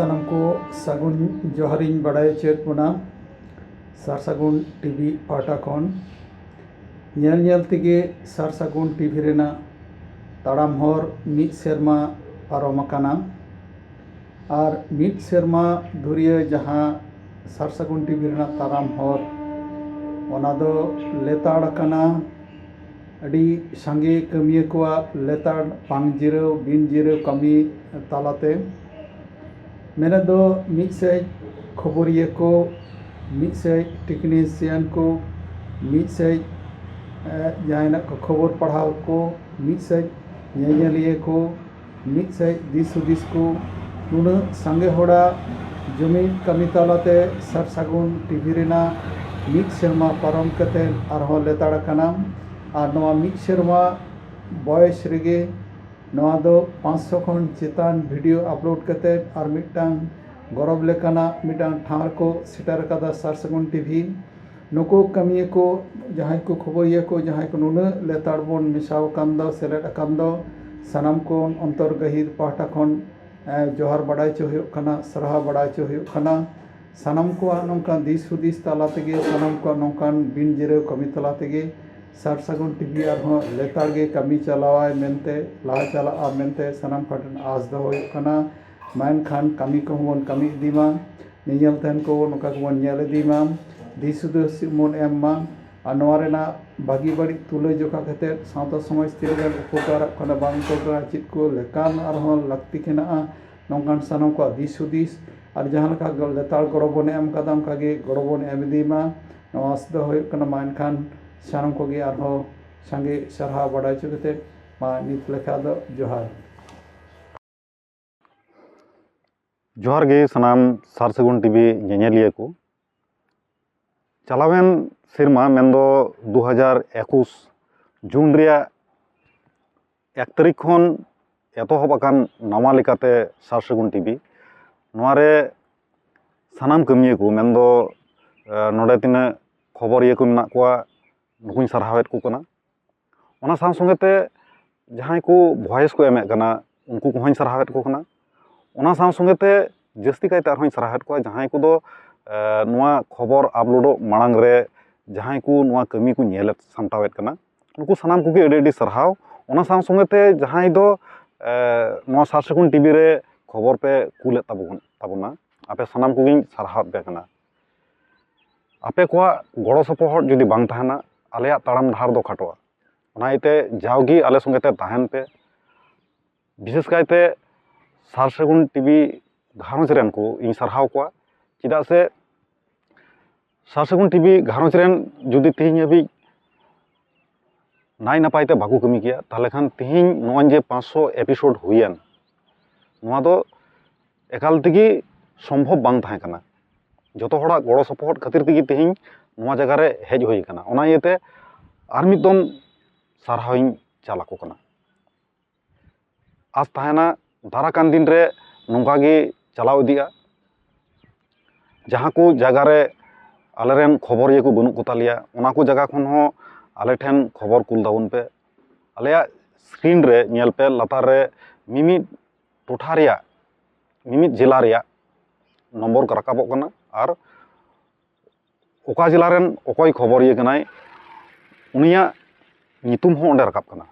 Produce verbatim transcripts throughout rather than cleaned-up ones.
ᱥᱟᱱᱟᱢ ᱠᱚ ᱥᱟᱹᱜᱩᱱ ᱡᱚᱦᱟᱨᱤᱧ ᱵᱟᱲᱟᱭ ᱦᱚᱪᱚᱭᱮᱫ ᱵᱚᱱᱟ ᱥᱟᱨ ᱥᱟᱹᱜᱩᱱ ᱴᱤᱵᱷᱤ ᱯᱟᱦᱴᱟ ᱠᱷᱚᱱ᱾ ᱧᱮᱞ ᱧᱮᱞ ᱛᱮᱜᱮ ᱥᱟᱨ ᱥᱟᱹᱜᱩᱱ ᱴᱤᱵᱷᱤ ᱨᱮᱱᱟᱜ ᱛᱟᱲᱟᱢ ᱦᱚᱨ ᱢᱤᱫ ᱥᱮᱨᱢᱟ ᱯᱟᱨᱚᱢ ᱟᱠᱟᱱᱟ᱾ ᱟᱨ ᱢᱤᱫ ᱥᱮᱨᱢᱟ ᱫᱷᱩᱨᱤᱭᱟᱹ ᱡᱟᱦᱟᱸ ᱥᱟᱨ ᱥᱟᱹᱜᱩᱱ ᱴᱤᱵᱷᱤ ᱨᱮᱱᱟᱜ ᱛᱟᱲᱟᱢ ᱦᱚᱨ, ᱚᱱᱟ ᱫᱚ ᱞᱮᱛᱟᱲ ᱟᱠᱟᱱᱟ᱾ ᱟᱹᱰᱤ ᱥᱟᱸᱜᱮ ᱠᱟᱹᱢᱤᱭᱟᱹ ᱠᱚᱣᱟᱜ ᱞᱮᱛᱟᱲ ᱵᱟᱝ ᱡᱤᱨᱟᱹᱣ, ᱵᱤᱱ ᱡᱤᱨᱟᱹᱣ ᱠᱟᱹᱢᱤ ᱛᱟᱞᱟᱛᱮ᱾ ᱢᱮᱱᱮᱫ ᱫᱚ ᱢᱤᱫ ᱥᱮᱫ ᱠᱷᱚᱵᱚᱨᱤᱭᱟᱹ ᱠᱚ, ᱢᱤᱫ ᱥᱮᱫ ᱴᱮᱠᱱᱤᱥᱤᱭᱟᱱ ᱠᱚ, ᱢᱤᱫ ᱥᱮᱫ, ᱮ, ᱡᱟᱦᱟᱸᱭ ᱱᱟᱜ ᱠᱚ ᱠᱷᱚᱵᱚᱨ ᱯᱟᱲᱦᱟᱣ ᱠᱚ, ᱢᱤᱫ ᱥᱮᱫ ᱧᱮᱧᱮᱞᱤᱭᱟᱹ ᱠᱚ, ᱢᱤᱫ ᱥᱮᱫ ᱫᱤᱥ ᱦᱩᱫᱤᱥ ᱠᱚ, ᱱᱩᱱᱟᱹᱜ ᱥᱟᱸᱜᱮ ᱦᱚᱲᱟᱜ ᱡᱩᱢᱤᱫ ᱠᱟᱹᱢᱤ ᱛᱟᱞᱟᱛᱮ ᱥᱟᱨ ᱥᱟᱹᱜᱩᱱ ᱴᱤᱵᱷᱤ ᱨᱮᱱᱟᱜ ᱢᱤᱫ ᱥᱮᱨᱢᱟ ᱯᱟᱨᱚᱢ ᱠᱟᱛᱮ ᱟᱨᱦᱚᱸ ᱞᱮᱛᱟᱲ ᱟᱠᱟᱱᱟ᱾ ᱟᱨ ᱱᱚᱣᱟ ᱢᱤᱫ ᱥᱮᱨᱢᱟ ᱵᱚᱭᱮᱥ ᱨᱮᱜᱮ ᱱᱚᱣᱟ ᱫᱚ ᱯᱟᱸᱪᱥᱚ ᱠᱷᱚᱱ ᱪᱮᱛᱟᱱ ᱵᱷᱤᱰᱤᱭᱳ ᱟᱯᱞᱳᱰ ᱠᱟᱛᱮ ᱟᱨ ᱢᱤᱫᱴᱟᱝ ᱜᱚᱨᱚᱵᱽ ᱞᱮᱠᱟᱱᱟᱜ ᱢᱤᱫᱴᱟᱝ ᱴᱷᱟᱶ ᱨᱮᱠᱚ ᱥᱮᱴᱮᱨ ᱟᱠᱟᱫᱟ ᱥᱟᱨ ᱥᱟᱹᱜᱩᱱ ᱴᱤᱵᱷᱤ᱾ ᱱᱩᱠᱩ ᱠᱟᱹᱢᱤᱭᱟᱹ ᱠᱚ, ᱡᱟᱦᱟᱸᱭ ᱠᱚ ᱠᱷᱚᱵᱚᱨᱤᱭᱟᱹ ᱠᱚ, ᱡᱟᱦᱟᱸᱭ ᱠᱚ ᱱᱩᱱᱟᱹᱜ ᱞᱮᱛᱟᱲ ᱵᱚᱱ ᱢᱮᱥᱟ ᱟᱠᱟᱱ ᱫᱚ, ᱥᱮᱞᱮᱫ ᱟᱠᱟᱱ ᱫᱚ, ᱥᱟᱱᱟᱢ ᱠᱚ ᱚᱱᱛᱚᱨ ᱜᱟᱹᱦᱤᱨ ᱯᱟᱦᱴᱟ ᱠᱷᱚᱱ, ᱮ, ᱡᱚᱦᱟᱨ ᱵᱟᱲᱟᱭ ᱦᱚᱪᱚ ᱦᱩᱭᱩᱜ ᱠᱟᱱᱟ, ᱥᱟᱨᱦᱟᱣ ᱵᱟᱲᱟᱭ ᱦᱚᱪᱚ ᱦᱩᱭᱩᱜ ᱠᱟᱱᱟ᱾ ᱥᱟᱱᱟᱢ ᱠᱚᱣᱟᱜ ᱱᱚᱝᱠᱟᱱ ᱫᱤᱥ ᱦᱩᱫᱤᱥ ᱛᱟᱞᱟ ᱛᱮᱜᱮ, ᱥᱟᱱᱟᱢ ᱠᱚᱣᱟᱜ ᱱᱚᱝᱠᱟᱱ ᱵᱤᱱ ᱡᱤᱨᱟᱹᱣ ᱠᱟᱹᱢᱤ ᱛᱟᱞᱟ ᱛᱮᱜᱮ ᱥᱟᱨ ᱥᱟᱹᱜᱩᱱ ᱴᱤᱵᱷᱤ ᱟᱨᱦᱚᱸ ᱞᱮᱛᱟᱲ ᱜᱮ ᱠᱟᱹᱢᱤ ᱪᱟᱞᱟᱣᱟᱭ ᱢᱮᱱᱛᱮ, ᱞᱟᱦᱟ ᱪᱟᱞᱟᱜᱼᱟ ᱢᱮᱱᱛᱮ ᱥᱟᱱᱟᱢ ᱠᱚ ᱴᱷᱮᱱ ᱟᱸᱥ ᱫᱚᱦᱚ ᱦᱩᱭᱩᱜ ᱠᱟᱱᱟ᱾ ᱢᱮᱱᱠᱷᱟᱱ ᱠᱟᱹᱢᱤ ᱠᱚᱦᱚᱸ ᱵᱚᱱ ᱠᱟᱹᱢᱤ ᱤᱫᱤ ᱢᱟ, ᱧᱮᱧᱮᱞ ᱛᱟᱦᱮᱱ ᱠᱚ ᱱᱚᱝᱠᱟ ᱜᱮᱵᱚᱱ ᱧᱮᱞ ᱤᱫᱤ ᱢᱟ, ᱫᱤᱥ ᱦᱩᱫᱤᱥ ᱵᱚᱱ ᱮᱢ ᱢᱟ᱾ ᱟᱨ ᱱᱚᱣᱟ ᱨᱮᱱᱟᱜ ᱵᱷᱟᱹᱜᱤ ᱵᱟᱹᱲᱤᱡ ᱛᱩᱞᱟᱹ ᱡᱚᱠᱷᱟ ᱠᱟᱛᱮ ᱥᱟᱶᱛᱟ ᱥᱚᱢᱟᱡᱽ ᱛᱤᱱᱟᱹᱜ ᱜᱟᱱ ᱩᱯᱚᱠᱟᱨᱚᱜ ᱠᱟᱱᱟ, ᱵᱟᱝ ᱩᱯᱚᱠᱟᱨᱚᱜ ᱠᱟᱱᱟ, ᱪᱮᱫ ᱠᱚ ᱞᱮᱠᱟᱱ ᱟᱨᱦᱚᱸ ᱞᱟᱹᱠᱛᱤ ᱢᱮᱱᱟᱜᱼᱟ, ᱱᱚᱝᱠᱟᱱ ᱥᱟᱱᱟᱢ ᱠᱚᱣᱟᱜ ᱫᱤᱥ ᱦᱩᱫᱤᱥ ᱟᱨ ᱡᱟᱦᱟᱸ ᱞᱮᱠᱟ ᱞᱮᱛᱟᱲ ᱜᱚᱲᱚ ᱵᱚᱱ ᱮᱢ ᱠᱟᱫᱟ, ᱚᱱᱠᱟ ᱜᱮ ᱜᱚᱲᱚ ᱵᱚᱱ ᱮᱢ ᱤᱫᱤ ᱢᱟ, ᱱᱚᱣᱟ ᱟᱸᱥ ᱫᱚ ᱦᱩᱭᱩᱜ ᱠᱟᱱᱟ᱾ ᱢᱟ ᱮᱱᱠᱷᱟᱱ ᱥᱟᱱᱟᱢ ᱠᱚᱜᱮ ᱟᱨᱦᱚᱸ ᱥᱟᱸᱜᱮ ᱥᱟᱨᱦᱟᱣ ᱵᱟᱲᱟᱭ ᱦᱚᱪᱚ ᱠᱟᱛᱮ, ᱢᱟ ᱱᱤᱛ ᱞᱮᱠᱟ ᱫᱚ ᱡᱚᱦᱟᱨ᱾ ᱡᱚᱦᱟᱨ ᱜᱮ ᱥᱟᱱᱟᱢ ᱥᱟᱨ ᱥᱟᱹᱜᱩᱱ ᱴᱤᱵᱷᱤ ᱧᱮᱧᱮᱞᱤᱭᱟᱹ ᱠᱚ᱾ ᱪᱟᱞᱟᱣᱮᱱ ᱥᱮᱨᱢᱟ, ᱢᱮᱱᱫᱚ ᱫᱩ ᱦᱟᱡᱟᱨ ᱮᱠᱩᱥ ᱡᱩᱱ ᱨᱮᱭᱟᱜ ᱮᱠ ᱛᱟᱹᱨᱤᱠᱷ ᱠᱷᱚᱱ ᱮᱛᱚᱦᱚᱵ ᱟᱠᱟᱱ ᱱᱟᱣᱟ ᱞᱮᱠᱟᱛᱮ ᱥᱟᱨ ᱥᱟᱹᱜᱩᱱ ᱴᱤᱵᱷᱤ, ᱱᱚᱣᱟ ᱨᱮ ᱥᱟᱱᱟᱢ ᱠᱟᱹᱢᱤᱭᱟᱹ ᱠᱚ, ᱢᱮᱱᱫᱚ, ᱮ, ᱱᱚᱰᱮ ᱛᱤᱱᱟᱹᱜ ᱠᱷᱚᱵᱚᱨᱤᱭᱟᱹ ᱠᱚ ᱢᱮᱱᱟᱜ ᱠᱚᱣᱟ, ᱱᱩᱠᱩᱧ ᱥᱟᱨᱦᱟᱣᱮᱫ ᱠᱚ ᱠᱟᱱᱟ᱾ ᱚᱱᱟ ᱥᱟᱶ ᱥᱚᱸᱜᱮ ᱛᱮ ᱡᱟᱦᱟᱸᱭ ᱠᱚ ᱵᱷᱚᱭᱮᱥ ᱠᱚ ᱮᱢᱮᱫ ᱠᱟᱱᱟ, ᱩᱱᱠᱩ ᱠᱚᱦᱚᱸᱧ ᱥᱟᱨᱦᱟᱣᱮᱫ ᱠᱚ ᱠᱟᱱᱟ᱾ ᱚᱱᱟ ᱥᱟᱶ ᱥᱚᱸᱜᱮ ᱛᱮ ᱡᱟᱹᱥᱛᱤ ᱠᱟᱭᱛᱮ ᱟᱨᱦᱚᱸᱧ ᱥᱟᱨᱦᱟᱣᱮᱫ ᱠᱚᱣᱟ ᱡᱟᱦᱟᱸᱭ ᱠᱚᱫᱚ, ᱮ, ᱱᱚᱣᱟ ᱠᱷᱚᱵᱚᱨ ᱟᱯᱞᱳᱰᱚᱜ ᱢᱟᱲᱟᱝ ᱨᱮ ᱡᱟᱦᱟᱸᱭ ᱠᱚ ᱱᱚᱣᱟ ᱠᱟᱹᱢᱤ ᱠᱚ ᱧᱮᱞᱮᱫ ᱥᱟᱢᱴᱟᱣᱮᱫ ᱠᱟᱱᱟ, ᱱᱩᱠᱩ ᱥᱟᱱᱟᱢ ᱠᱚᱜᱮ ᱟᱹᱰᱤ ᱟᱹᱰᱤ ᱥᱟᱨᱦᱟᱣ᱾ ᱚᱱᱟ ᱥᱟᱶ ᱥᱚᱸᱜᱮ ᱛᱮ ᱡᱟᱦᱟᱸᱭ ᱫᱚ, ᱮ, ᱱᱚᱣᱟ ᱥᱟᱨ ᱥᱟᱹᱜᱩᱱ ᱴᱤᱵᱷᱤ ᱨᱮ ᱠᱷᱚᱵᱚᱨ ᱯᱮ ᱠᱩᱞᱮᱫ ᱛᱟᱵᱚᱱ, ᱛᱟᱵᱚᱱᱟ, ᱟᱯᱮ ᱥᱟᱱᱟᱢ ᱠᱚᱜᱮᱧ ᱥᱟᱨᱦᱟᱣᱮᱫ ᱯᱮ ᱠᱟᱱᱟ᱾ ᱟᱯᱮ ᱠᱚᱣᱟᱜ ᱜᱚᱲᱚ ᱥᱚᱯᱚᱦᱚᱫ ᱡᱩᱫᱤ ᱵᱟᱝ ᱛᱟᱦᱮᱱᱟ, ᱟᱞᱮᱭᱟᱜ ᱛᱟᱲᱟᱢ ᱰᱟᱦᱟᱨ ᱫᱚ ᱠᱷᱟᱴᱚᱜᱼᱟ᱾ ᱚᱱᱟ ᱤᱭᱟᱹᱛᱮ ᱡᱟᱣᱜᱮ ᱟᱞᱮ ᱥᱚᱸᱜᱮ ᱛᱮ ᱛᱟᱦᱮᱱ ᱯᱮ᱾ ᱵᱤᱥᱮᱥ ᱠᱟᱭᱛᱮ ᱥᱟᱨ ᱥᱟᱹᱜᱩᱱ ᱴᱤᱵᱷᱤ ᱜᱷᱟᱨᱚᱸᱡᱽ ᱨᱮᱱ ᱠᱚ ᱤᱧ ᱥᱟᱨᱦᱟᱣ ᱠᱚᱣᱟ, ᱪᱮᱫᱟᱜ ᱥᱮ ᱥᱟᱨ ᱥᱟᱹᱜᱩᱱ ᱴᱤᱵᱷᱤ ᱜᱷᱟᱨᱚᱸᱡᱽ ᱨᱮᱱ ᱡᱩᱫᱤ ᱛᱮᱦᱮᱧ ᱦᱟᱹᱵᱤᱡ ᱱᱟᱭ ᱱᱟᱯᱟᱭ ᱛᱮ ᱵᱟᱠᱚ ᱠᱟᱹᱢᱤ ᱠᱮᱭᱟ, ᱛᱟᱦᱚᱞᱮ ᱠᱷᱟᱱ ᱛᱮᱦᱮᱧ ᱱᱚᱜᱼᱚᱭ ᱡᱮ ᱯᱟᱸᱪᱥᱚ ᱮᱯᱤᱥᱳᱰ ᱦᱩᱭᱮᱱ, ᱱᱚᱣᱟ ᱫᱚ ᱮᱠᱟᱞ ᱛᱮᱜᱮ ᱥᱚᱢᱵᱷᱚᱵ ᱵᱟᱝ ᱛᱟᱦᱮᱸ ᱠᱟᱱᱟ᱾ ᱡᱚᱛᱚ ᱦᱚᱲᱟᱜ ᱜᱚᱲᱚ ᱥᱚᱯᱚᱦᱚᱫ ᱠᱷᱟᱹᱛᱤᱨ ᱛᱮᱜᱮ ᱛᱮᱦᱮᱧ ᱱᱚᱣᱟ ᱡᱟᱭᱜᱟ ᱨᱮ ᱦᱮᱡ ᱦᱩᱭ ᱟᱠᱟᱱᱟ᱾ ᱚᱱᱟ ᱤᱭᱟᱹᱛᱮ ᱟᱨ ᱢᱤᱫ ᱫᱚᱢ ᱥᱟᱨᱦᱟᱣᱤᱧ ᱪᱟᱞ ᱟᱠᱚ ᱠᱟᱱᱟ᱾ ᱟᱥ ᱛᱟᱦᱮᱱᱟ ᱫᱟᱨᱟ ᱠᱟᱱ ᱫᱤᱱ ᱨᱮ ᱱᱚᱝᱠᱟ ᱜᱮ ᱪᱟᱞᱟᱣ ᱤᱫᱤᱜᱼᱟ᱾ ᱡᱟᱦᱟᱸ ᱠᱚ ᱡᱟᱭᱜᱟ ᱨᱮ ᱟᱞᱮᱨᱮᱱ ᱠᱷᱚᱵᱚᱨᱤᱭᱟᱹ ᱠᱚ ᱵᱟᱹᱱᱩᱜ ᱠᱚ ᱛᱟᱞᱮᱭᱟ, ᱚᱱᱟ ᱠᱚ ᱡᱟᱭᱜᱟ ᱠᱷᱚᱱ ᱦᱚᱸ ᱟᱞᱮ ᱴᱷᱮᱱ ᱠᱷᱚᱵᱚᱨ ᱠᱩᱞ ᱛᱟᱵᱚᱱ ᱯᱮ᱾ ᱟᱞᱮᱭᱟᱜ ᱥᱠᱨᱤᱱ ᱨᱮ ᱧᱮᱞ ᱯᱮ, ᱞᱟᱛᱟᱨ ᱨᱮ ᱢᱤᱢᱤᱫ ᱴᱚᱴᱷᱟ ᱨᱮᱭᱟᱜ, ᱢᱤᱢᱤᱫ ᱡᱮᱞᱟ ᱨᱮᱭᱟᱜ ᱱᱚᱢᱵᱚᱨ ᱠᱚ ᱨᱟᱠᱟᱵᱚᱜ ᱠᱟᱱᱟ ᱟᱨ ᱚᱠᱟ ᱡᱮᱞᱟ ᱨᱮᱱ ᱚᱠᱚᱭ ᱠᱷᱚᱵᱚᱨᱤᱭᱟᱹ ᱠᱟᱱᱟᱭ, ᱩᱱᱤᱭᱟᱜ ᱧᱩᱛᱩᱢ ᱦᱚᱸ ᱚᱸᱰᱮ ᱨᱟᱠᱟᱵ ᱠᱟᱱᱟ᱾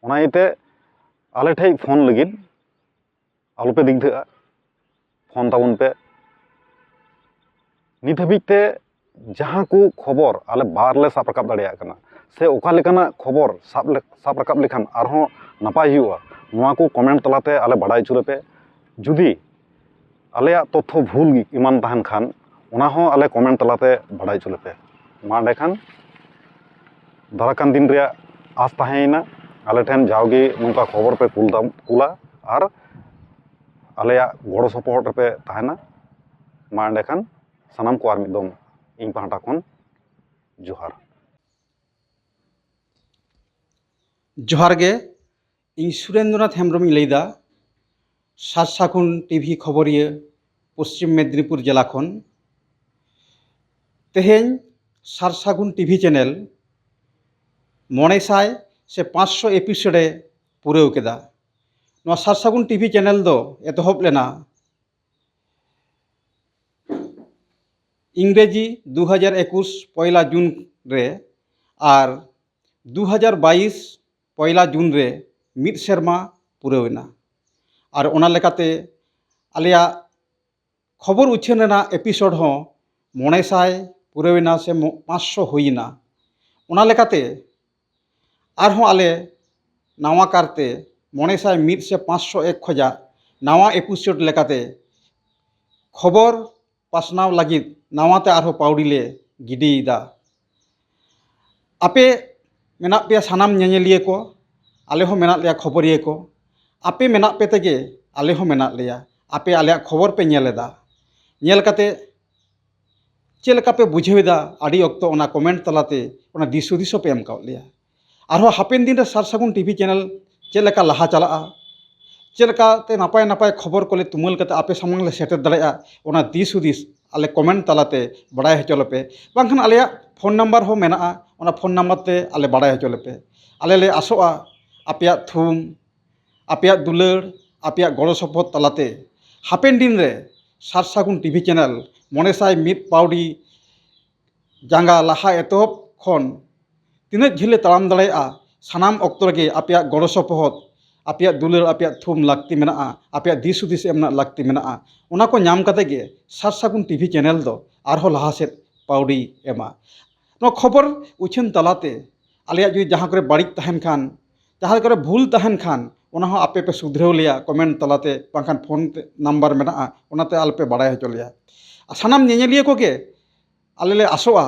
ᱚᱱᱟ ᱤᱭᱟᱹᱛᱮ ᱟᱞᱮ ᱴᱷᱮᱡ ᱯᱷᱳᱱ ᱞᱟᱹᱜᱤᱫ ᱟᱞᱚᱯᱮ ᱫᱤᱜᱫᱷᱟᱹᱜᱼᱟ, ᱯᱷᱳᱱ ᱛᱟᱵᱚᱱ ᱯᱮ᱾ ᱱᱤᱛ ᱦᱟᱹᱵᱤᱡ ᱛᱮ ᱡᱟᱦᱟᱸ ᱠᱚ ᱠᱷᱚᱵᱚᱨ ᱟᱞᱮ ᱵᱟᱨ ᱞᱮ ᱥᱟᱵ ᱨᱟᱠᱟᱵ ᱫᱟᱲᱮᱭᱟᱜ ᱠᱟᱱᱟ, ᱥᱮ ᱚᱠᱟ ᱞᱮᱠᱟᱱᱟᱜ ᱠᱷᱚᱵᱚᱨ ᱥᱟᱵ ᱞᱮ-, ᱥᱟᱵ ᱨᱟᱠᱟᱵ ᱞᱮᱠᱷᱟᱱ ᱟᱨᱦᱚᱸ ᱱᱟᱯᱟᱭ ᱦᱩᱭᱩᱜᱼᱟ, ᱱᱚᱣᱟ ᱠᱚ ᱠᱚᱢᱮᱱᱴ ᱛᱟᱞᱟᱛᱮ ᱟᱞᱮ ᱵᱟᱰᱟᱭ ᱦᱚᱪᱚ ᱞᱮᱯᱮ᱾ ᱡᱩᱫᱤ ᱟᱞᱮᱭᱟᱜ ᱛᱚᱛᱛᱷᱚ ᱵᱷᱩᱞ ᱮᱢᱟᱱ ᱛᱟᱦᱮᱱ ᱠᱷᱟᱱ, ᱚᱱᱟ ᱦᱚᱸ ᱟᱞᱮ ᱠᱚᱢᱮᱱᱴ ᱛᱟᱞᱟᱛᱮ ᱵᱟᱰᱟᱭ ᱦᱚᱪᱚ ᱞᱮᱯᱮ᱾ ᱢᱟ ᱮᱸᱰᱮᱠᱷᱟᱱ ᱫᱟᱨᱟ ᱠᱟᱱ ᱫᱤᱱ ᱨᱮᱭᱟᱜ ᱟᱥ ᱛᱟᱦᱮᱸᱭᱮᱱᱟ, ᱟᱞᱮ ᱴᱷᱮᱱ ᱡᱟᱣᱜᱮ ᱱᱚᱝᱠᱟ ᱠᱷᱚᱵᱚᱨ ᱯᱮ ᱠᱩᱞ ᱫᱟᱢ-, ᱠᱩᱞᱟ ᱟᱨ ᱟᱞᱮᱭᱟᱜ ᱜᱚᱲᱚ ᱥᱚᱯᱚᱦᱚᱫ ᱨᱮᱯᱮ ᱛᱟᱦᱮᱱᱟ᱾ ᱢᱟ ᱮᱸᱰᱮᱠᱷᱟᱱ ᱥᱟᱱᱟᱢ ᱠᱚ ᱟᱨ ᱢᱤᱫ ᱫᱚᱢ ᱤᱧ ᱯᱟᱦᱴᱟ ᱠᱷᱚᱱ ᱡᱚᱦᱟᱨ᱾ ᱡᱚᱦᱟᱨ ᱜᱮ, ᱤᱧ ᱥᱩᱨᱮᱱᱫᱨᱚᱱᱟᱛᱷ ᱦᱮᱢᱵᱨᱚᱢᱤᱧ ᱞᱟᱹᱭᱫᱟ, ᱥᱟᱨ ᱥᱟᱹᱜᱩᱱ ᱴᱤᱵᱷᱤ ᱠᱷᱚᱵᱚᱨᱤᱭᱟᱹ, ᱯᱚᱥᱪᱤᱢ ᱢᱮᱫᱽᱱᱤᱯᱩᱨ ᱡᱮᱞᱟ ᱠᱷᱚᱱ᱾ ᱛᱮᱦᱮᱧ ᱥᱟᱨ ᱥᱟᱹᱜᱩᱱ ᱴᱤᱵᱷᱤ ᱪᱮᱱᱮᱞ ᱢᱚᱬᱮ ᱥᱟᱭ ᱥᱮ ᱯᱟᱸᱪᱥᱚ ᱮᱯᱤᱥᱳᱰ ᱮ ᱯᱩᱨᱟᱹᱣ ᱠᱮᱫᱟ᱾ ᱱᱚᱣᱟ ᱥᱟᱨ ᱥᱟᱹᱜᱩᱱ ᱴᱤᱵᱷᱤ ᱪᱮᱱᱮᱞ ᱫᱚ ᱮᱛᱚᱦᱚᱵ ᱞᱮᱱᱟ ᱤᱝᱨᱮᱡᱤ ᱫᱩ ᱦᱟᱡᱟᱨ ᱮᱠᱩᱥ ᱯᱚᱭᱞᱟ ᱡᱩᱱ ᱨᱮ ᱟᱨ ᱫᱩ ᱦᱟᱡᱟᱨ ᱵᱟᱭᱤᱥ ᱯᱚᱭᱞᱟ ᱡᱩᱱ ᱨᱮ ᱢᱤᱫ ᱥᱮᱨᱢᱟ ᱯᱩᱨᱟᱹᱣ ᱮᱱᱟ᱾ ᱟᱨ ᱚᱱᱟ ᱞᱮᱠᱟᱛᱮ ᱟᱞᱮᱭᱟᱜ ᱠᱷᱚᱵᱚᱨ ᱩᱪᱷᱟᱹᱱ ᱨᱮᱱᱟᱜ ᱮᱯᱤᱥᱳᱰ ᱦᱚᱸ ᱢᱚᱬᱮ ᱥᱟᱭ ᱯᱩᱨᱟᱹᱣ ᱮᱱᱟ ᱥᱮ ᱢᱚ-, ᱯᱟᱸᱪᱥᱚ ᱦᱩᱭ ᱮᱱᱟ᱾ ᱚᱱᱟ ᱞᱮᱠᱟᱛᱮ ᱟᱨᱦᱚᱸ ᱟᱞᱮ ᱱᱟᱣᱟ ᱠᱟᱨᱛᱮ ᱢᱚᱬᱮ ᱥᱟᱭ ᱢᱤᱫ ᱥᱮ ᱯᱟᱸᱪᱥᱚ ᱮᱠ ᱠᱷᱚᱡᱟᱜ ᱱᱟᱣᱟ ᱮᱯᱤᱥᱳᱰ ᱞᱮᱠᱟᱛᱮ ᱠᱷᱚᱵᱚᱨ ᱯᱟᱥᱱᱟᱣ ᱞᱟᱹᱜᱤᱫ ᱱᱟᱣᱟᱛᱮ ᱟᱨᱦᱚᱸ ᱯᱟᱹᱣᱲᱤ ᱞᱮ ᱜᱤᱰᱤᱭᱮᱫᱟ᱾ ᱟᱯᱮ ᱢᱮᱱᱟᱜ ᱯᱮᱭᱟ ᱥᱟᱱᱟᱢ ᱧᱮᱧᱮᱞᱤᱭᱟᱹ ᱠᱚ, ᱟᱞᱮ ᱦᱚᱸ ᱢᱮᱱᱟᱜ ᱞᱮᱭᱟ ᱠᱷᱚᱵᱚᱨᱤᱭᱟᱹ ᱠᱚ᱾ ᱟᱯᱮ ᱢᱮᱱᱟᱜ ᱯᱮ ᱛᱮᱜᱮ ᱟᱞᱮ ᱦᱚᱸ ᱢᱮᱱᱟᱜ ᱞᱮᱭᱟ᱾ ᱟᱯᱮ ᱟᱞᱮᱭᱟᱜ ᱠᱷᱚᱵᱚᱨ ᱯᱮ ᱧᱮᱞ ᱮᱫᱟ᱾ ᱧᱮᱞ ᱠᱟᱛᱮ ᱪᱮᱫ ᱞᱮᱠᱟ ᱯᱮ ᱵᱩᱡᱷᱟᱹᱣ ᱮᱫᱟ, ᱟᱹᱰᱤ ᱚᱠᱛᱚ ᱚᱱᱟ ᱠᱚᱢᱮᱱᱴ ᱛᱟᱞᱟᱛᱮ ᱚᱱᱟ ᱫᱤᱥ ᱦᱩᱫᱤᱥ ᱦᱚᱸ ᱯᱮ ᱮᱢ ᱠᱟᱣᱟᱫ ᱞᱮᱭᱟ᱾ ᱟᱨᱦᱚᱸ ᱦᱟᱯᱮᱱ ᱫᱤᱱ ᱨᱮ ᱥᱟᱨ ᱥᱟᱹᱜᱩᱱ ᱴᱤᱵᱷᱤ ᱪᱮᱱᱮᱞ ᱪᱮᱫ ᱞᱮᱠᱟ ᱞᱟᱦᱟ ᱪᱟᱞᱟᱜᱼᱟ, ᱪᱮᱫ ᱞᱮᱠᱟᱛᱮ ᱱᱟᱯᱟᱭ ᱱᱟᱯᱟᱭ ᱠᱷᱚᱵᱚᱨ ᱠᱚᱞᱮ ᱛᱩᱢᱟᱹᱞ ᱠᱟᱛᱮ ᱟᱯᱮ ᱥᱟᱢᱟᱝ ᱞᱮ ᱥᱮᱴᱮᱨ ᱫᱟᱲᱮᱭᱟᱜᱼᱟ, ᱚᱱᱟ ᱫᱤᱥ ᱦᱩᱫᱤᱥ ᱟᱞᱮ ᱠᱚᱢᱮᱱᱴ ᱛᱟᱞᱟᱛᱮ ᱵᱟᱲᱟᱭ ᱦᱚᱪᱚ ᱞᱮᱯᱮ᱾ ᱵᱟᱝᱠᱷᱟᱱ ᱟᱞᱮᱭᱟᱜ ᱯᱷᱳᱱ ᱱᱟᱢᱵᱟᱨ ᱦᱚᱸ ᱢᱮᱱᱟᱜᱼᱟ, ᱚᱱᱟ ᱯᱷᱳᱱ ᱱᱟᱢᱵᱟᱨ ᱛᱮ ᱟᱞᱮ ᱵᱟᱲᱟᱭ ᱦᱚᱪᱚ ᱞᱮᱯᱮ᱾ ᱟᱞᱮ ᱞᱮ ᱟᱥᱚᱜᱼᱟ ᱟᱯᱮᱭᱟᱜ ᱛᱷᱩᱢ, ᱟᱯᱮᱭᱟᱜ ᱫᱩᱞᱟᱹᱲ, ᱟᱯᱮᱭᱟᱜ ᱜᱚᱲᱚ ᱥᱚᱯᱚᱦᱚᱫ ᱛᱟᱞᱟᱛᱮ ᱦᱟᱯᱮᱱ ᱫᱤᱱ ᱨᱮ ᱥᱟᱨ ᱥᱟᱹᱜᱩᱱ ᱴᱤᱵᱷᱤ ᱪᱮᱱᱮᱞ ᱢᱚᱬᱮ ᱥᱟᱭ ᱢᱤᱫ ᱯᱟᱹᱣᱲᱤ ᱡᱟᱸᱜᱟ ᱞᱟᱦᱟ ᱮᱛᱚᱦᱚᱵ ᱠᱷᱚᱱ ᱛᱤᱱᱟᱹᱜ ᱡᱷᱟᱹᱞᱮ ᱛᱟᱲᱟᱢ ᱫᱟᱲᱮᱭᱟᱜᱼᱟ, ᱥᱟᱱᱟᱢ ᱚᱠᱛᱚ ᱨᱮᱜᱮ ᱟᱯᱮᱭᱟᱜ ᱜᱚᱲᱚ ᱥᱚᱯᱚᱦᱚᱫ, ᱟᱯᱮᱭᱟᱜ ᱫᱩᱞᱟᱹᱲ, ᱟᱯᱮᱭᱟᱜ ᱛᱷᱩᱢ ᱞᱟᱹᱠᱛᱤ ᱢᱮᱱᱟᱜᱼᱟ, ᱟᱯᱮᱭᱟᱜ ᱫᱤᱥ ᱦᱩᱫᱤᱥ ᱮᱢ ᱨᱮᱱᱟᱜ ᱞᱟᱹᱠᱛᱤ ᱢᱮᱱᱟᱜᱼᱟ᱾ ᱚᱱᱟ ᱠᱚ ᱧᱟᱢ ᱠᱟᱛᱮ ᱜᱮ ᱥᱟᱨ ᱥᱟᱹᱜᱩᱱ ᱴᱤᱵᱷᱤ ᱪᱮᱱᱮᱞ ᱫᱚ ᱟᱨᱦᱚᱸ ᱞᱟᱦᱟ ᱥᱮᱫ ᱯᱟᱹᱣᱲᱤ ᱮᱢᱟ᱾ ᱱᱚᱣᱟ ᱠᱷᱚᱵᱚᱨ ᱩᱪᱷᱟᱹᱱ ᱛᱟᱞᱟᱛᱮ ᱟᱞᱮᱭᱟᱜ ᱡᱩᱫᱤ ᱡᱟᱦᱟᱸ ᱠᱚᱨᱮ ᱵᱟᱹᱲᱤᱡ ᱛᱟᱦᱮᱱ ᱠᱷᱟᱱ, ᱡᱟᱦᱟᱸ ᱠᱚᱨᱮ ᱵᱷᱩᱞ ᱛᱟᱦᱮᱱ ᱠᱷᱟᱱ, ᱚᱱᱟ ᱦᱚᱸ ᱟᱯᱮ ᱯᱮ ᱥᱩᱫᱷᱨᱟᱹᱣ ᱞᱮᱭᱟ ᱠᱚᱢᱮᱱᱴ ᱛᱟᱞᱟᱛᱮ, ᱵᱟᱝᱠᱷᱟᱱ ᱯᱷᱳᱱ ᱛᱮ ᱱᱟᱢᱵᱟᱨ ᱢᱮᱱᱟᱜᱼᱟ, ᱚᱱᱟᱛᱮ ᱟᱞᱮ ᱯᱮ ᱵᱟᱲᱟᱭ ᱦᱚᱪᱚ ᱞᱮᱭᱟ᱾ ᱟᱨ ᱥᱟᱱᱟᱢ ᱧᱮᱧᱮᱞᱤᱭᱟᱹ ᱠᱚᱜᱮ ᱟᱞᱮ ᱞᱮ ᱟᱥᱚᱜᱼᱟ,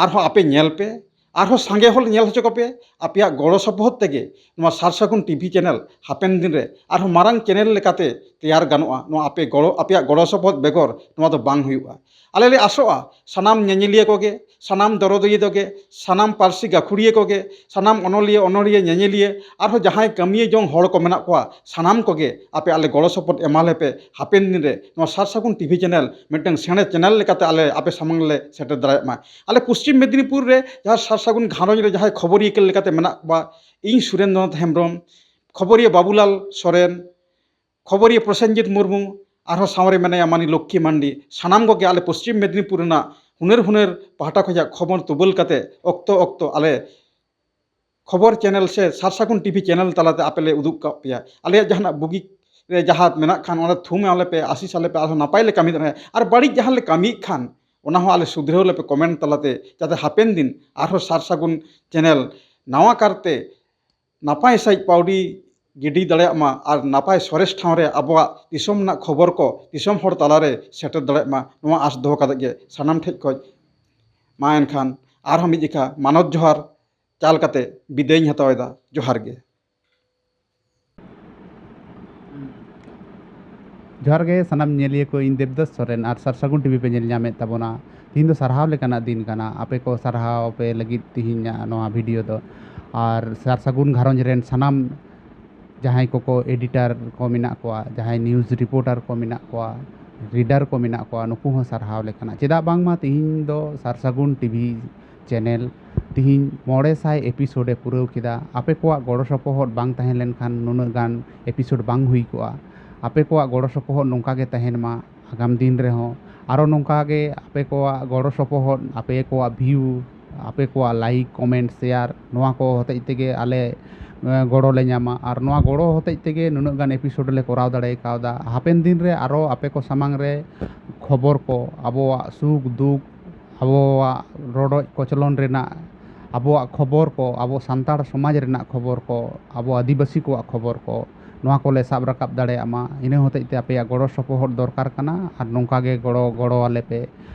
ᱟᱨᱦᱚᱸ ᱟᱯᱮ ᱧᱮᱞ ᱯᱮ, ᱟᱨᱦᱚᱸ ᱥᱟᱸᱜᱮ ᱦᱚᱲ ᱧᱮᱞ ᱦᱚᱪᱚ ᱠᱚᱯᱮ᱾ ᱟᱯᱮᱭᱟᱜ ᱜᱚᱲᱚ ᱥᱚᱯᱚᱦᱚᱫ ᱛᱮᱜᱮ ᱱᱚᱣᱟ ᱥᱟᱨ ᱥᱟᱹᱜᱩᱱ ᱴᱤᱵᱷᱤ ᱪᱮᱱᱮᱞ ᱦᱟᱯᱮᱱ ᱫᱤᱱ ᱨᱮ ᱟᱨᱦᱚᱸ ᱢᱟᱨᱟᱝ ᱪᱮᱱᱮᱞ ᱞᱮᱠᱟᱛᱮ ᱛᱮᱭᱟᱨ ᱜᱟᱱᱚᱜᱼᱟ᱾ ᱱᱚᱣᱟ ᱟᱯᱮ ᱜᱚᱲᱚ, ᱟᱯᱮᱭᱟᱜ ᱜᱚᱲᱚ ᱥᱚᱯᱚᱦᱚᱫ ᱵᱮᱜᱚᱨ ᱱᱚᱣᱟ ᱫᱚ ᱵᱟᱝ ᱦᱩᱭᱩᱜᱼᱟ᱾ ᱟᱞᱮ ᱞᱮ ᱟᱥᱚᱜᱼᱟ ᱥᱟᱱᱟᱢ ᱧᱮᱧᱮᱞᱤᱭᱟᱹ ᱠᱚᱜᱮ, ᱥᱟᱱᱟᱢ ᱫᱚᱨᱚᱫᱤᱭᱟᱹ ᱠᱚᱜᱮ, ᱥᱟᱱᱟᱢ ᱯᱟᱹᱨᱥᱤ ᱜᱟᱹᱠᱷᱩᱲᱤᱭᱟᱹ ᱠᱚᱜᱮ, ᱥᱟᱱᱟᱢ ᱚᱱᱚᱞᱤᱭᱟᱹ, ᱚᱱᱚᱲᱦᱤᱭᱟᱹ, ᱧᱮᱧᱮᱞᱤᱭᱟᱹ, ᱟᱨᱦᱚᱸ ᱡᱟᱦᱟᱸᱭ ᱠᱟᱹᱢᱤᱭᱟᱹ ᱡᱚᱝ ᱦᱚᱲ ᱠᱚ ᱢᱮᱱᱟᱜ ᱠᱚᱣᱟ, ᱥᱟᱱᱟᱢ ᱠᱚᱜᱮ ᱟᱯᱮ ᱟᱞᱮ ᱜᱚᱲᱚ ᱥᱚᱯᱚᱦᱚᱫ ᱮᱢᱟ ᱞᱮᱯᱮ᱾ ᱦᱟᱯᱮᱱ ᱫᱤᱱ ᱨᱮ ᱱᱚᱣᱟ ᱥᱟᱨ ᱥᱟᱹᱜᱩᱱ ᱴᱤᱵᱷᱤ ᱪᱮᱱᱮᱞ ᱢᱤᱫᱴᱟᱝ ᱥᱮᱬᱟ ᱪᱮᱱᱮᱞ ᱞᱮᱠᱟᱛᱮ ᱟᱞᱮ ᱟᱯᱮ ᱥᱟᱢᱟᱝ ᱞᱮ ᱥᱮᱴᱮᱨ ᱫᱟᱲᱮᱭᱟᱜ ᱢᱟ᱾ ᱟᱞᱮ ᱯᱚᱥᱪᱤᱢ ᱢᱮᱫᱽᱱᱤᱯᱩᱨ ᱨᱮ ᱡᱟᱦᱟᱸ ᱥᱟᱨ ᱥᱟᱹᱜᱩᱱ ᱜᱷᱟᱨᱚᱸᱡᱽ ᱨᱮ ᱡᱟᱦᱟᱸᱭ ᱠᱷᱚᱵᱚᱨᱤᱭᱟᱹ ᱞᱮᱠᱟᱛᱮ ᱢᱮᱱᱟᱜ ᱠᱚᱣᱟ, ᱤᱧ ᱥᱩᱨᱮᱱᱫᱨᱚᱱᱟᱛᱷ ᱦᱮᱢᱵᱨᱚᱢ, ᱠᱷᱚᱵᱚᱨᱤᱭᱟᱹ ᱵᱟᱵᱩᱞᱟᱞ ᱥᱚᱨᱮᱱ, ᱠᱷᱚᱵᱚᱨᱤᱭᱟᱹ ᱯᱨᱚᱥᱮᱱᱡᱤᱛ ᱢᱩᱨᱢᱩ, ᱟᱨᱦᱚᱸ ᱥᱟᱶᱨᱮ ᱢᱮᱱᱟᱭᱟ ᱢᱟᱹᱱᱤ ᱞᱚᱠᱠᱷᱤ ᱢᱟᱱᱰᱤ᱾ ᱥᱟᱱᱟᱢ ᱠᱚᱜᱮ ᱟᱞᱮ ᱯᱚᱥᱪᱤᱢ ᱢᱮᱫᱽᱱᱤᱯᱩᱨ ᱨᱮᱱᱟᱜ ᱦᱩᱱᱟᱹᱨ ᱦᱩᱱᱟᱹᱨ ᱯᱟᱦᱴᱟ ᱠᱷᱚᱱᱟᱜ ᱠᱷᱚᱵᱚᱨ ᱛᱩᱢᱟᱹᱞ ᱠᱟᱛᱮ ᱚᱠᱛᱚ ᱚᱠᱛᱚ ᱟᱞᱮ ᱠᱷᱚᱵᱚᱨ ᱪᱮᱱᱮᱞ ᱥᱮ ᱥᱟᱨᱥᱟᱹᱜᱩᱱ ᱴᱤᱵᱷᱤ ᱪᱮᱱᱮᱞ ᱛᱟᱞᱟᱛᱮ ᱟᱯᱮ ᱞᱮ ᱩᱫᱩᱜ ᱠᱟᱜ ᱯᱮᱭᱟ᱾ ᱟᱞᱮᱭᱟᱜ ᱡᱟᱦᱟᱱᱟᱜ ᱵᱩᱜᱤ ᱨᱮ ᱡᱟᱦᱟᱸ ᱢᱮᱱᱟᱜ ᱠᱷᱟᱱ, ᱚᱱᱟ ᱛᱷᱩᱢ ᱟᱞᱮ ᱯᱮ, ᱟᱥᱤᱥ ᱟᱞᱮ ᱯᱮ, ᱟᱨᱦᱚᱸ ᱱᱟᱯᱟᱭ ᱞᱮ ᱠᱟᱹᱢᱤ ᱫᱟᱲᱮᱭᱟᱜᱼᱟ᱾ ᱟᱨ ᱵᱟᱹᱲᱤᱡ ᱡᱟᱦᱟᱸ ᱞᱮ ᱠᱟᱹᱢᱤᱭᱮᱫ ᱠᱷᱟᱱ, ᱚᱱᱟ ᱦᱚᱸ ᱟᱞᱮ ᱥᱩᱫᱷᱨᱟᱹᱣ ᱞᱮᱯᱮ ᱠᱚᱢᱮᱱᱴ ᱛᱟᱞᱟᱛᱮ, ᱡᱟᱛᱮ ᱦᱟᱯᱮᱱ ᱫᱤᱱ ᱟᱨᱦᱚᱸ ᱥᱟᱨᱥᱟᱹᱜᱩᱱ ᱪᱮᱱᱮᱞ ᱱᱟᱣᱟ ᱠᱟᱨᱛᱮ ᱱᱟᱯᱟᱭ ᱥᱟᱺᱦᱤᱡ ᱯᱟᱹᱣᱲᱤ ᱜᱤᱰᱤ ᱫᱟᱲᱮᱭᱟᱜ ᱢᱟ ᱟᱨ ᱱᱟᱯᱟᱭ ᱥᱚᱨᱮᱥ ᱴᱷᱟᱶ ᱨᱮ ᱟᱵᱚᱣᱟᱜ ᱫᱤᱥᱚᱢ ᱨᱮᱱᱟᱜ ᱠᱷᱚᱵᱚᱨ ᱠᱚ ᱫᱤᱥᱚᱢ ᱦᱚᱲ ᱛᱟᱞᱟᱨᱮ ᱥᱮᱴᱮᱨ ᱫᱟᱲᱮᱭᱟᱜ ᱢᱟ, ᱱᱚᱣᱟ ᱟᱸᱥ ᱫᱚᱦᱚ ᱠᱟᱛᱮ ᱜᱮ ᱥᱟᱱᱟᱢ ᱴᱷᱮᱡ ᱠᱷᱚᱡ ᱢᱟ ᱮᱱᱠᱷᱟᱱ ᱟᱨᱦᱚᱸ ᱢᱤᱫ ᱡᱮᱠᱷᱟ ᱢᱟᱱᱚᱛ ᱡᱚᱦᱟᱨ ᱪᱟᱞ ᱠᱟᱛᱮ ᱵᱤᱫᱟᱹᱭ ᱤᱧ ᱦᱟᱛᱟᱣ ᱮᱫᱟ᱾ ᱡᱚᱦᱟᱨ ᱜᱮ᱾ ᱡᱚᱦᱟᱨ ᱜᱮ ᱥᱟᱱᱟᱢ ᱧᱮᱞᱤᱭᱟᱹ ᱠᱚ, ᱤᱧ ᱫᱮᱵᱫᱟᱥ ᱥᱚᱨᱮᱱ ᱟᱨ ᱥᱟᱨᱥᱟᱹᱜᱩᱱ ᱴᱤᱵᱷᱤ ᱯᱮ ᱧᱮᱞ ᱧᱟᱢᱮᱫ ᱛᱟᱵᱚᱱᱟ᱾ ᱛᱤᱦᱤᱧ ᱫᱚ ᱥᱟᱨᱦᱟᱣ ᱞᱮᱠᱟᱱᱟᱜ ᱫᱤᱱ ᱠᱟᱱᱟ, ᱟᱯᱮ ᱠᱚ ᱥᱟᱨᱦᱟᱣ ᱯᱮ ᱞᱟᱹᱜᱤᱫ ᱛᱤᱦᱤᱧᱟᱜ ᱱᱚᱣᱟ ᱵᱷᱤᱰᱤᱭᱳ ᱫᱚ᱾ ᱟᱨ ᱥᱟᱨᱥᱟᱹᱜᱩᱱ ᱜᱷᱟᱨᱚᱸᱡᱽ ᱨᱮᱱ ᱥᱟᱱᱟᱢ ᱡᱟᱦᱟᱸᱭ ᱠᱚᱠᱚ ᱮᱰᱤᱴᱟᱨ ᱠᱚ ᱢᱮᱱᱟᱜ ᱠᱚᱣᱟ, ᱡᱟᱦᱟᱸᱭ ᱱᱤᱭᱩᱡᱽ ᱨᱤᱯᱳᱨᱴᱟᱨ ᱠᱚ ᱢᱮᱱᱟᱜ ᱠᱚᱣᱟ, ᱨᱤᱰᱟᱨ ᱠᱚ ᱢᱮᱱᱟᱜ ᱠᱚᱣᱟ, ᱱᱩᱠᱩ ᱦᱚᱸ ᱥᱟᱨᱦᱟᱣ ᱞᱮᱠᱟᱱᱟᱜ᱾ ᱪᱮᱫᱟᱜ ᱵᱟᱝᱢᱟ ᱛᱤᱦᱤᱧ ᱫᱚ ᱥᱟᱨᱥᱟᱹᱜᱩᱱ ᱴᱤᱵᱷᱤ ᱪᱮᱱᱮᱞ ᱛᱤᱦᱤᱧ ᱢᱚᱬᱮ ᱥᱟᱭ ᱮᱯᱤᱥᱳᱰ ᱮ ᱯᱩᱨᱟᱹᱣ ᱠᱮᱫᱟ᱾ ᱟᱯᱮ ᱠᱚᱣᱟᱜ ᱜᱚᱲᱚ ᱥᱚᱯᱚᱦᱚᱫ ᱵᱟᱝ ᱛᱟᱦᱮᱸ ᱞᱮᱱᱠᱷᱟᱱ ᱱᱩᱱᱟᱹᱜ ᱜᱟᱱ ᱮᱯᱤᱥᱳᱰ ᱵᱟᱝ ᱦᱩᱭ ᱠᱚᱜᱼᱟ᱾ ᱟᱯᱮ ᱠᱚᱣᱟᱜ ᱜᱚᱲᱚ ᱥᱚᱯᱚᱦᱚᱫ ᱱᱚᱝᱠᱟ ᱜᱮ ᱛᱟᱦᱮᱱ ᱢᱟ ᱟᱜᱟᱢ ᱫᱤᱱ ᱨᱮᱦᱚᱸ᱾ ᱟᱨᱚ ᱱᱚᱝᱠᱟ ᱜᱮ ᱟᱯᱮ ᱠᱚᱣᱟᱜ ᱜᱚᱲᱚ ᱥᱚᱯᱚᱦᱚᱫ, ᱟᱯᱮ ᱠᱚᱣᱟᱜ ᱵᱷᱤᱭᱩ, ᱟᱯᱮ ᱠᱚᱣᱟᱜ ᱞᱟᱭᱤᱠ, ᱠᱚᱢᱮᱱᱴ, ᱥᱮᱭᱟᱨ, ᱱᱚᱣᱟ ᱠᱚ ᱦᱚᱛᱮᱡ ᱛᱮᱜᱮ ᱟᱞᱮ ᱮ, ᱜᱚᱲᱚ ᱞᱮ ᱧᱟᱢᱟ᱾ ᱟᱨ ᱱᱚᱣᱟ ᱜᱚᱲᱚ ᱦᱚᱛᱮᱡ ᱛᱮᱜᱮ ᱱᱩᱱᱟᱹᱜ ᱜᱟᱱ ᱮᱯᱤᱥᱳᱰ ᱞᱮ ᱠᱚᱨᱟᱣ ᱫᱟᱲᱮ ᱠᱟᱣᱫᱟ᱾ ᱦᱟᱯᱮᱱ ᱫᱤᱱ ᱨᱮ ᱟᱨᱚ ᱟᱯᱮ ᱠᱚ ᱥᱟᱢᱟᱝ ᱨᱮ ᱠᱷᱚᱵᱚᱨ ᱠᱚ, ᱟᱵᱚᱣᱟᱜ ᱥᱩᱠ ᱫᱩᱠ, ᱟᱵᱚᱣᱟᱜ ᱨᱚᱰᱚᱡ ᱠᱚᱪᱞᱚᱱ ᱨᱮᱱᱟᱜ, ᱟᱵᱚᱣᱟᱜ ᱠᱷᱚᱵᱚᱨ ᱠᱚ, ᱟᱵᱚ ᱥᱟᱱᱛᱟᱲ ᱥᱚᱢᱟᱡᱽ ᱨᱮᱱᱟᱜ ᱠᱷᱚᱵᱚᱨ ᱠᱚ, ᱟᱵᱚ ᱟᱹᱫᱤᱵᱟᱹᱥᱤ ᱠᱚᱣᱟᱜ ᱠᱷᱚᱵᱚᱨ ᱠᱚ, ᱱᱚᱣᱟ ᱠᱚᱞᱮ ᱥᱟᱵ ᱨᱟᱠᱟᱵ ᱫᱟᱲᱮᱭᱟᱜ ᱢᱟ᱾ ᱤᱱᱟᱹ ᱦᱚᱛᱮᱡ ᱛᱮ ᱟᱯᱮᱭᱟᱜ ᱜᱚᱲᱚ ᱥᱚᱯᱚᱦᱚᱫ ᱫᱚᱨᱠᱟᱨ ᱠᱟᱱᱟ᱾ ᱟᱨ ᱱᱚᱝᱠᱟ ᱜᱮ ᱜᱚᱲᱚ, ᱜᱚᱲᱚ ᱟᱞᱮ ᱯᱮ᱾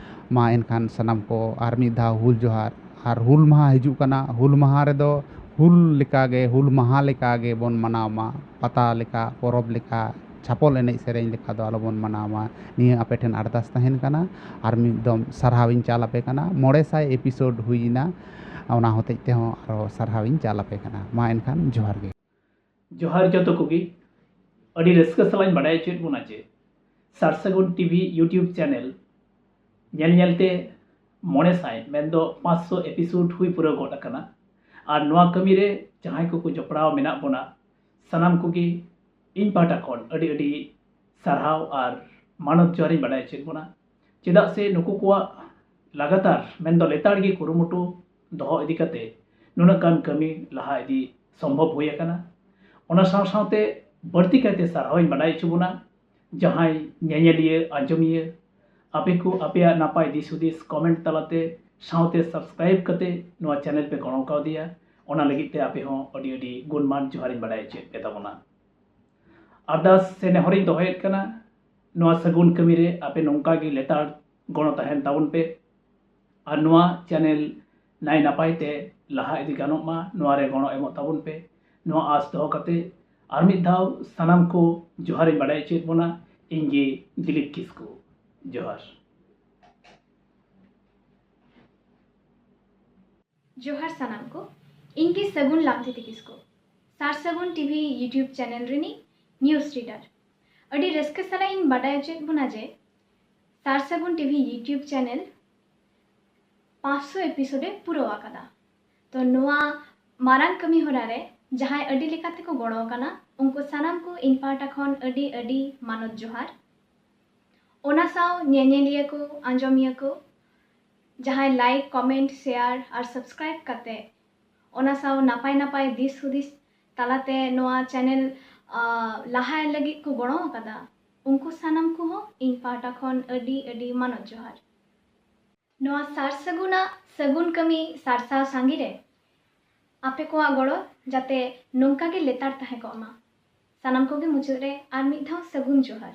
ᱢᱟ ᱮᱱᱠᱷᱟᱱ ᱥᱟᱱᱟᱢ ᱠᱚ ᱟᱨ ᱢᱤᱫ ᱫᱷᱟᱣ ᱦᱩᱞ ᱡᱚᱦᱟᱨ᱾ ᱟᱨ ᱦᱩᱞ ᱢᱟᱦᱟ ᱦᱤᱡᱩᱜ ᱠᱟᱱᱟ, ᱦᱩᱞ ᱢᱟᱦᱟ ᱨᱮᱫᱚ ᱦᱩᱞ ᱞᱮᱠᱟᱜᱮ, ᱦᱩᱞ ᱢᱟᱦᱟ ᱞᱮᱠᱟᱜᱮ ᱵᱚᱱ ᱢᱟᱱᱟᱣ ᱢᱟ᱾ ᱯᱟᱛᱟ ᱞᱮᱠᱟ, ᱯᱚᱨᱚᱵᱽ ᱞᱮᱠᱟ, ᱪᱷᱟᱯᱚᱞ ᱮᱱᱮᱡ ᱥᱮᱨᱮᱧ ᱞᱮᱠᱟ ᱫᱚ ᱟᱞᱚᱵᱚᱱ ᱢᱟᱱᱟᱣ ᱢᱟ᱾ ᱱᱤᱭᱟᱹ ᱟᱯᱮ ᱴᱷᱮᱱ ᱟᱨᱫᱟᱥ ᱛᱟᱦᱮᱱ ᱠᱟᱱᱟ᱾ ᱟᱨ ᱢᱤᱫ ᱫᱚᱢ ᱥᱟᱨᱦᱟᱣ ᱤᱧ ᱪᱟᱞ ᱟᱯᱮ ᱠᱟᱱᱟ᱾ ᱢᱚᱬᱮ ᱥᱟᱭ ᱮᱯᱤᱥᱳᱰ ᱦᱩᱭ ᱮᱱᱟ, ᱚᱱᱟ ᱦᱚᱛᱮᱡ ᱛᱮᱦᱚᱸ ᱟᱨᱚ ᱥᱟᱨᱦᱟᱣ ᱤᱧ ᱪᱟᱞ ᱟᱯᱮ ᱠᱟᱱᱟ᱾ ᱢᱟ ᱮᱱᱠᱷᱟᱱ ᱡᱚᱦᱟᱨ ᱜᱮ᱾ ᱡᱚᱦᱟᱨ ᱡᱚᱛᱚ ᱠᱚᱜᱮ᱾ ᱟᱹᱰᱤ ᱨᱟᱹᱥᱠᱟᱹ ᱥᱟᱞᱟᱜ ᱤᱧ ᱵᱟᱰᱟᱭ ᱦᱚᱪᱚᱭᱮᱫ ᱵᱚᱱᱟ ᱡᱮ ᱥᱟᱨᱥᱟᱹᱜᱩᱱ ᱴᱤᱵᱷᱤ YouTube ᱪᱮᱱᱮᱞ ᱧᱮᱞ ᱧᱮᱞᱛᱮ ᱢᱚᱬᱮ ᱥᱟᱭ ᱢᱮᱱᱫᱚ ᱯᱟᱸᱪᱥᱚ ᱮᱯᱤᱥᱳᱰ ᱦᱩᱭ ᱯᱩᱨᱟᱹᱣ ᱜᱚᱫ ᱟᱠᱟᱱᱟ᱾ ᱟᱨ ᱱᱚᱣᱟ ᱠᱟᱹᱢᱤᱨᱮ ᱡᱟᱦᱟᱸᱭ ᱠᱚᱠᱚ ᱡᱚᱯᱲᱟᱣ ᱢᱮᱱᱟᱜ ᱵᱚᱱᱟ, ᱥᱟᱱᱟᱢ ᱠᱚᱜᱮ ᱤᱧ ᱯᱟᱦᱴᱟ ᱠᱷᱚᱱ ᱟᱹᱰᱤ ᱟᱹᱰᱤ ᱥᱟᱨᱦᱟᱣ ᱟᱨ ᱢᱟᱱᱚᱛ ᱡᱚᱦᱟᱨᱤᱧ ᱵᱟᱰᱟᱭ ᱦᱚᱪᱚᱭᱮᱫ ᱵᱚᱱᱟ᱾ ᱪᱮᱫᱟᱜ ᱥᱮ ᱱᱩᱠᱩ ᱠᱚᱣᱟᱜ ᱞᱟᱜᱟᱛᱟᱨ, ᱢᱮᱱᱫᱚ ᱞᱮᱛᱟᱲ ᱜᱮ ᱠᱩᱨᱩᱢᱩᱴᱩ ᱫᱚᱦᱚ ᱤᱫᱤ ᱠᱟᱛᱮ ᱱᱩᱱᱟᱹᱜ ᱜᱟᱱ ᱠᱟᱹᱢᱤ ᱞᱟᱦᱟ ᱤᱫᱤ ᱥᱚᱢᱵᱷᱚᱵ ᱦᱩᱭ ᱟᱠᱟᱱᱟ᱾ ᱚᱱᱟ ᱥᱟᱶ ᱥᱟᱶᱛᱮ ᱵᱟᱹᱲᱛᱤ ᱠᱟᱭᱛᱮ ᱥᱟᱨᱦᱟᱣᱤᱧ ᱵᱟᱰᱟᱭ ᱦᱚᱪᱚ ᱵᱚᱱᱟ ᱡᱟᱦᱟᱸᱭ ᱧᱮᱧᱮᱞᱤᱭᱟᱹ, ᱟᱸᱡᱚᱢᱤᱭᱟᱹ, ᱟᱯᱮ ᱠᱚ ᱟᱯᱮᱭᱟᱜ ᱱᱟᱯᱟᱭ ᱫᱤᱥ ᱦᱩᱫᱤᱥ comment ᱛᱟᱞᱟᱛᱮ ᱥᱟᱶᱛᱮ subscribe ᱠᱟᱛᱮ ᱱᱚᱣᱟ channel ᱯᱮ ᱜᱚᱲᱚ ᱠᱟᱣᱫᱮᱭᱟ, ᱚᱱᱟ ᱞᱟᱹᱜᱤᱫ ᱛᱮ ᱟᱯᱮ ᱦᱚᱸ ᱟᱹᱰᱤ ᱟᱹᱰᱤ ᱜᱩᱱᱢᱟᱱ ᱡᱚᱦᱟᱨᱤᱧ ᱵᱟᱰᱟᱭ ᱦᱚᱪᱚᱭᱮᱫ ᱯᱮ ᱛᱟᱵᱚᱱᱟ᱾ ᱟᱨᱫᱟᱥ ᱥᱮ ᱱᱮᱦᱚᱨᱤᱧ ᱫᱚᱦᱚᱭᱮᱫ ᱠᱟᱱᱟ, ᱱᱚᱣᱟ ᱥᱟᱹᱜᱩᱱ ᱠᱟᱹᱢᱤ ᱨᱮ ᱟᱯᱮ ᱱᱚᱝᱠᱟ ᱜᱮ ᱞᱮᱛᱟᱲ ᱜᱚᱲᱚ ᱛᱟᱦᱮᱱ ᱛᱟᱵᱚᱱ ᱯᱮ ᱟᱨ ᱱᱚᱣᱟ channel ᱱᱟᱭ ᱱᱟᱯᱟᱭ ᱛᱮ ᱞᱟᱦᱟ ᱤᱫᱤ ᱜᱟᱱᱚᱜ ᱢᱟ, ᱱᱚᱣᱟ ᱨᱮ ᱜᱚᱲᱚ ᱮᱢᱚᱜ ᱛᱟᱵᱚᱱ ᱯᱮ, ᱱᱚᱣᱟ ᱟᱸᱥ ᱫᱚᱦᱚ ᱠᱟᱛᱮ ᱟᱨ ᱢᱤᱫ ᱫᱷᱟᱣ ᱥᱟᱱᱟᱢ ᱠᱚ ᱡᱚᱦᱟᱨᱤᱧ ᱵᱟᱰᱟᱭ ᱦᱚᱪᱚᱭᱮᱫ ᱵᱚᱱᱟ᱾ ᱤᱧ ᱜᱮ ᱫᱤᱞᱤᱯ ᱠᱤᱥᱠᱩ᱾ ᱡᱚᱦᱟᱨ᱾ ᱡᱚᱦᱟᱨ ᱥᱟᱱᱟᱢ ᱠᱚ, ᱤᱧ ᱜᱮ ᱥᱟᱹᱜᱩᱱ ᱞᱟᱝᱛᱤᱛᱤ ᱠᱤᱥᱠᱩ, ᱥᱟᱨ ᱥᱟᱹᱜᱩᱱ TV YouTube channel ᱨᱤᱱᱤᱡ news reader᱾ ᱟᱹᱰᱤ ᱨᱟᱹᱥᱠᱟᱹ ᱥᱟᱞᱟᱜ ᱤᱧ ᱵᱟᱰᱟᱭ ᱦᱚᱪᱚᱭᱮᱫ ᱵᱚᱱᱟ ᱡᱮ ᱥᱟᱨ ᱥᱟᱹᱜᱩᱱ TV YouTube channel ᱯᱟᱸᱪᱥᱚ episode ᱮ ᱯᱩᱨᱟᱹᱣ ᱟᱠᱟᱫᱟ᱾ ᱛᱚ ᱱᱚᱣᱟ ᱢᱟᱨᱟᱝ ᱠᱟᱹᱢᱤ ᱦᱚᱨᱟ ᱨᱮ ᱡᱟᱦᱟᱸᱭ ᱟᱹᱰᱤ ᱞᱮᱠᱟ ᱛᱮᱠᱚ ᱜᱚᱲᱚ ᱟᱠᱟᱱᱟ, ᱩᱱᱠᱩ ᱥᱟᱱᱟᱢ ᱠᱚ ᱤᱧ ᱯᱟᱦᱴᱟ ᱠᱷᱚᱱ ᱟᱹᱰᱤ ᱟᱹᱰᱤ ᱢᱟᱱᱚᱛ ᱡᱚᱦᱟᱨ᱾ ᱚᱱᱟ ᱥᱟᱶ ᱧᱮᱧᱮᱞᱤᱭᱟᱹ ᱠᱚ, ᱟᱸᱡᱚᱢᱤᱭᱟᱹ ᱠᱚ, ᱡᱟᱦᱟᱸᱭ like, comment, share ᱟᱨ subscribe ᱠᱟᱛᱮ ᱚᱱᱟ ᱥᱟᱶ ᱱᱟᱯᱟᱭ ᱱᱟᱯᱟᱭ ᱫᱤᱥ ᱦᱩᱫᱤᱥ ᱛᱟᱞᱟᱛᱮ ᱱᱚᱣᱟ channel ᱞᱟᱦᱟᱭ ᱞᱟᱹᱜᱤᱫ ᱠᱚ ᱜᱚᱲᱚ ᱟᱠᱟᱫᱟ, ᱩᱱᱠᱩ ᱥᱟᱱᱟᱢ ᱠᱚᱦᱚᱸ ᱤᱧ ᱯᱟᱦᱴᱟ ᱠᱷᱚᱱ ᱟᱹᱰᱤ ᱟᱹᱰᱤ ᱢᱟᱱᱚᱛ ᱡᱚᱦᱟᱨ᱾ ᱱᱚᱣᱟ ᱥᱟᱨ ᱥᱟᱹᱜᱩᱱᱟᱜ ᱥᱟᱹᱜᱩᱱ ᱠᱟᱹᱢᱤ ᱥᱟᱨᱥᱟᱣ ᱥᱟᱸᱜᱮ ᱨᱮ ᱟᱯᱮ ᱠᱚᱣᱟᱜ ᱜᱚᱲᱚ ᱡᱟᱛᱮ ᱱᱚᱝᱠᱟ ᱜᱮ ᱞᱮᱛᱟᱲ ᱛᱟᱦᱮᱸ ᱠᱚᱜ ᱢᱟ᱾ ᱥᱟᱱᱟᱢ ᱠᱚᱜᱮ ᱢᱩᱪᱟᱹᱫ ᱨᱮ ᱟᱨ ᱢᱤᱫ ᱫᱷᱟᱣ ᱥᱟᱹᱜᱩᱱ ᱡᱚᱦᱟᱨ᱾